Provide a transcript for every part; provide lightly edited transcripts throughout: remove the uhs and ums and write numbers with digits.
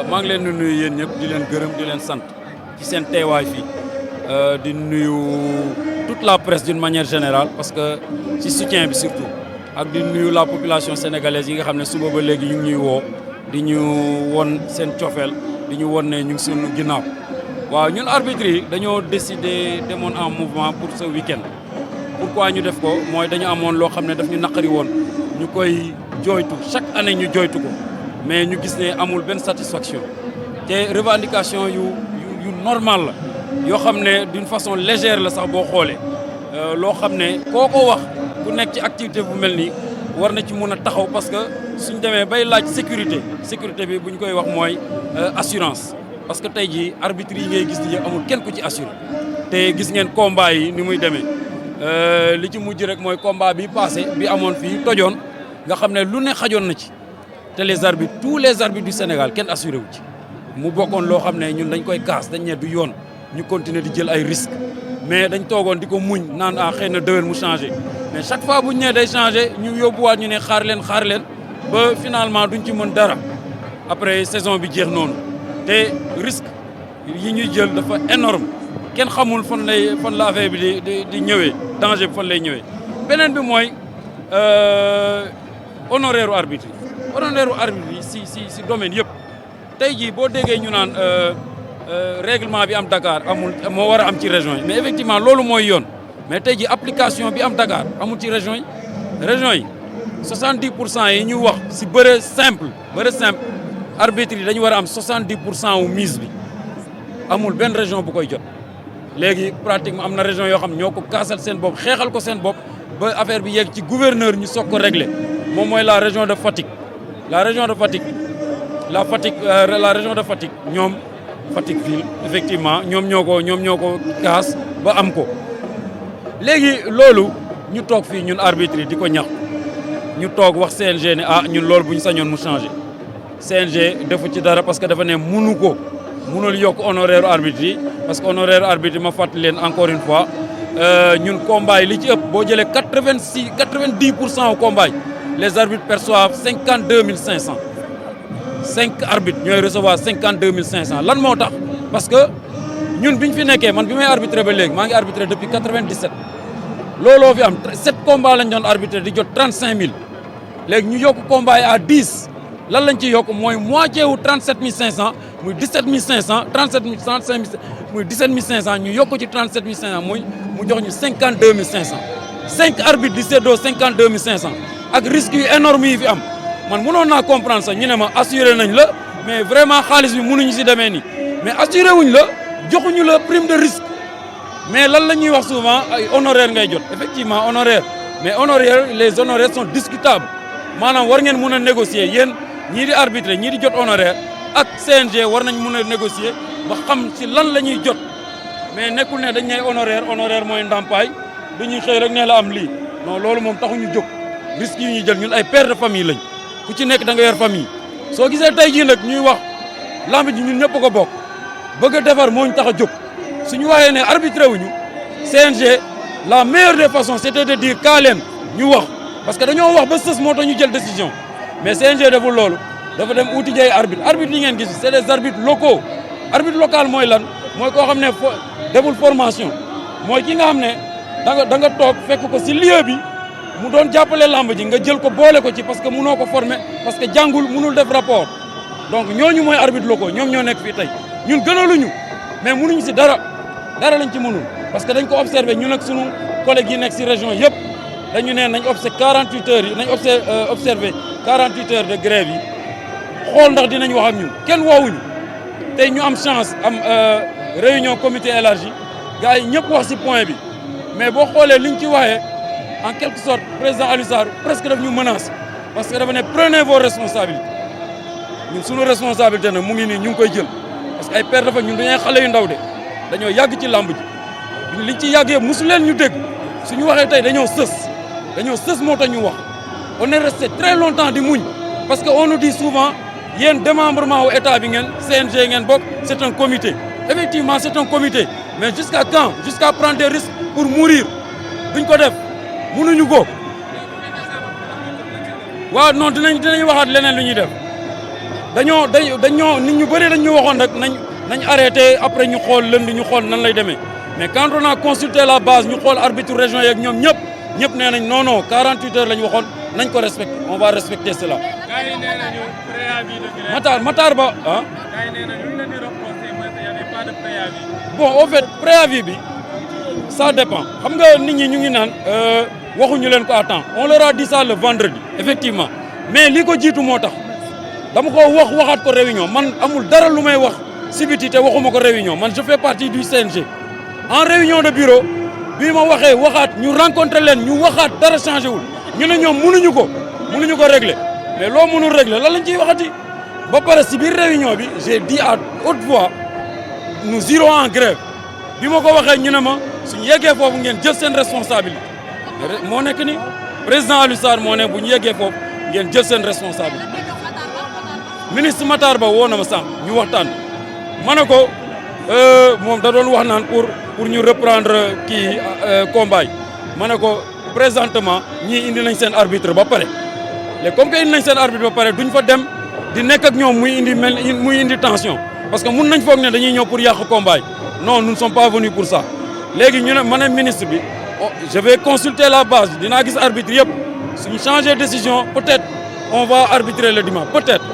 maa ngi leen di nuyu yéen ñëpp di leen gërëm di leen sant ci seen teewaay fii di nuyu toute la presse d'une manière générale parce que ci soutien bi surtout ak di nuyu la population sénégalaise yi nga xam ne suba ba léegi ñu ngi ñuy woo di ñu won seen cofeel di ñu won ne ñu ngi suñu ginnaaw waaw ñun arbitre yi dañoo décider demoon en mouvement pour ce week-end pourquoi ñu def ko mooy dañu amoon loo xam ne daf ñu naqari woon ñu koy jooytu chaque année ñu jooytu ko mais ñu gis ne amul benn satisfaction te revendication yu normal la yoo xam ne d'une façon légère la sax boo xoolee loo xam ne koo ko wax ku nekk ci activité bu mel nii war na ci mun a taxaw parce que suñ demee bay laaj sécurité bi bu ñu koy wax mooy assurance parce que tey jii arbitre yi ngay gis ni amul kenn ku ci assuré te gis ngeen combat yi ni muy demee li ci mujj rek mooy combat bi passé bi amoon fii tojoon nga xam ne lu ne xajoon na ci te les arbitres tous les arbitres du Sénégal kenn assuré wu ci mu bokkoon loo xam ne ñun dañ koy kaas dañ ne du yoon ñu continuer di jël ay risques mais dañ toogoon di ko muñ naan xëy na déwén mu changé mais chaque fois bu ñu nee day changé ñu yóbbuwaat ñu ne xaar leen ba finalement duñ ci mën dara après saison bi jeex noonu te risque yi ñuy jël dafa énorme kenn xamul fan la affaire bi di ñëwee danger bi fan lay ñëwee beneen bi mooy honoraire u arbitre yi si domaine yëpp tey jii boo déggee ñu naan règlement bi am Dakar amul moo war a am ci région yi mais effectivement loolu mooy yoon mais tey jii application bi am Dakar amul ci région yi 70% yi ñu wax si bëre simple arbitre yi dañu war a am 70% wu mise bi amul benn région bu koy jot léegi pratiquement am na région yoo xam ñoo ko kaasal seen bopp xeexal ko seen bopp ba affaire bi yegg ci gouverneur ñu soog ko régler moom mooy la région de Fatick la région de Fatick ñoom Fatick ville effectivement ñoom ñoo ko kaas ba am ko léegi loolu ñu toog fii ñun arbitre yi di ko ñax ñu toog wax CNG ne ñun loolu bu ñu sañoon mu changé CNG defu ci dara parce que dafa ne mënul yokk honoraire arbitre yi parce que honoraire arbitre yi ma fàttali leen encore une fois ñun combat yi li ci ëpp boo jëlee 90% au combat yi les arbitres perçoivent 52 500 5 arbitres ñooy recevoir 52 500 lan moo tax parce que ñun bi ñu fi nekkee man bi may arbitré ba léegi maa ngi arbitré depuis 97 looloo fi am 7 combats lañ doon arbitré di jot 35 000 léegi ñu yokk combat yi à 10 lan lañ ci yokk mooy moitié wu 37 500 muy 17 500 37 35 000 muy 17 500 ñu yokk ci 37 500 muy mu jox ñu 52 500 5 arbitres di séddoo 52 500 ak risques yu énormes yi fi am man mënoon naa comprendre sax ñu ne ma assuré nañ la mais vraiment xaalis bi mënuñu si demee nii mais assuré wuñ la joxuñu la prime de risque mais lan la ñuy wax souvent ay honoraires ngay jot effectivement honoraires mais les honoraires sont discutables maanaam war ngeen mun a négocier yéen ñii di arbitrer ñii di jot honoraire ak CNG war nañ mun a négocier ba xam ci lan la ñuy jot mais nekkul ne dañ ne honoraire mooy ndàmpaay dañuy xëy rek ne la am lii non loolu moom taxuñu jóg risques yi ñuy jël ñun ay pères de famille lañ ku ci nekk da nga yor famille soo gisee tey jii nag ñuy wax lamb ji ñun ñëpp ko bokk bëgg a defar moo ñu tax a jóg suñu waxee ne arbitré wuñu CNG la meilleure des façons c'était de dire kaa leen ñu wax parce que dañoo wax ba sës moo tax ñu jël décision mais CNG deful loolu dafa dem uti jay arbitre yi ngeen gis c'est des arbitres locaux arbitre local mooy lan mooy koo xam ne deful formation mooy ki nga xam ne da nga toog fekk ko si lieu bi mu doon jàppale lamb ji nga jël ko boole ko ci parce que munoo ko former parce que jàngul munul def rapport donc ñooñu mooy arbitre locaux ñoom ñoo nekk fii tey ñun gënaluñu mais munuñu si dara lañ ci mënul parce que dañ ko observé ñun ak sunu collègues yi nekk si région yëpp dañu ne nañ observé 48 heures yi nañ observé 48 heures de grève yi xool ndax dinañ wax ak ñun kenn woowuñu tey ñu am chance am réunion comité élargi gars yi ñëpp wax si point bi mais boo xoolee liñ ci waxee en quelque sorte président Aliou Sarr presque daf ñu menace parce que dafa ne prenez vos responsabilités ñun sunu responsabilité nag mu ngi nii ñu ngi koy jël parce que ay père dafa ñun dañuy xale yu ndaw de dañoo yàgg ci làmb ji liñ ci yàggee mosu leen ñu dégg suñu waxee tey dañoo sës moo tax ñu wax on est resté très longtemps di muñ parce que on nous dit souvent yéen démembrement wu état bi ngeen CNG ngeen bokk c'est un comité effectivement c'est un comité mais jusqu'à quand jusqu'à prendre des risques pour mourir duñ ko def mënuñu ko waaw non dinañ waxaat leneen lu ñuy def dañoo nit ñu bëri dañ ñu waxoon rek nañ arrêté après ñu xool lënd ñu xool nan lay demee mais quand on a consulté la base ñu xool arbitre région yeeg ñoom ñëpp nee nañ non 48 heures lañ waxoon nañ ko respecté on va respecter cela. gars yi nee nañu préavis de grève. Matar Ba ah. gars yi nee nañu lu ñu leen di reproché mooy qu'il y avait pas de préavis. bon au fait préavis bi ça dépend xam nga nit ñi ñu ngi naan waxuñu leen ko à temps on leur a dit ça le vendredi effectivement mais li ko jiitu moo tax dama ko waxaat ko réunion man amul dara lu may wax si biti te waxuma ko réunion man je fais partie du CNG en réunion de bureau bii ma waxee waxaat ñu rencontré leen ñu waxaat dara changé wul ñu ne ñoom mënuñu ko régler mais loo mënul régler lan lañ ciy waxati ba pare si biir réunion bi j'ai dit à haute voix nous irons en grève bi ma ko waxee ñu ne ma suñu yeggee foofu ngeen jël seen responsabilité moo nekk ni président Aliou Sarr moo ne bu ñu yeggee foofu ngeen jël seen responsabilité ministre Matar Ba woo na ma sànq ñu waxtaan ma ne ko moom da doon wax naan pour ñu reprendre kii combat yi ma ne ko présentement ñii indi nañ seen arbitre ba pare léegi comme que indi nañ seen arbitre ba pare duñ fa dem di nekk ak ñoom muy indi tension parce que mun nañ foog ne dañuy ñëw pour yàq combat yi non nous ne sommes pas venus pour ça léegi ñu ne ma ne ministre bi je vais consulter la base dinaa gis arbitre yëpp suñu changer décision peut-être on va arbitrer le dimanche peut-être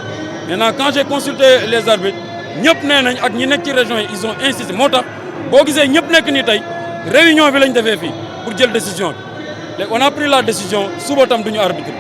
maintenant quand j'ai consulté les arbitres ñëpp nee nañ ak ñi nekk ci région yi ils ont insisté moo tax boo gisee ñëpp nekk ni tey réunion bi lañ defee fii pour jël décision bi léegi on a pris la décision suba tam duñu arbitrer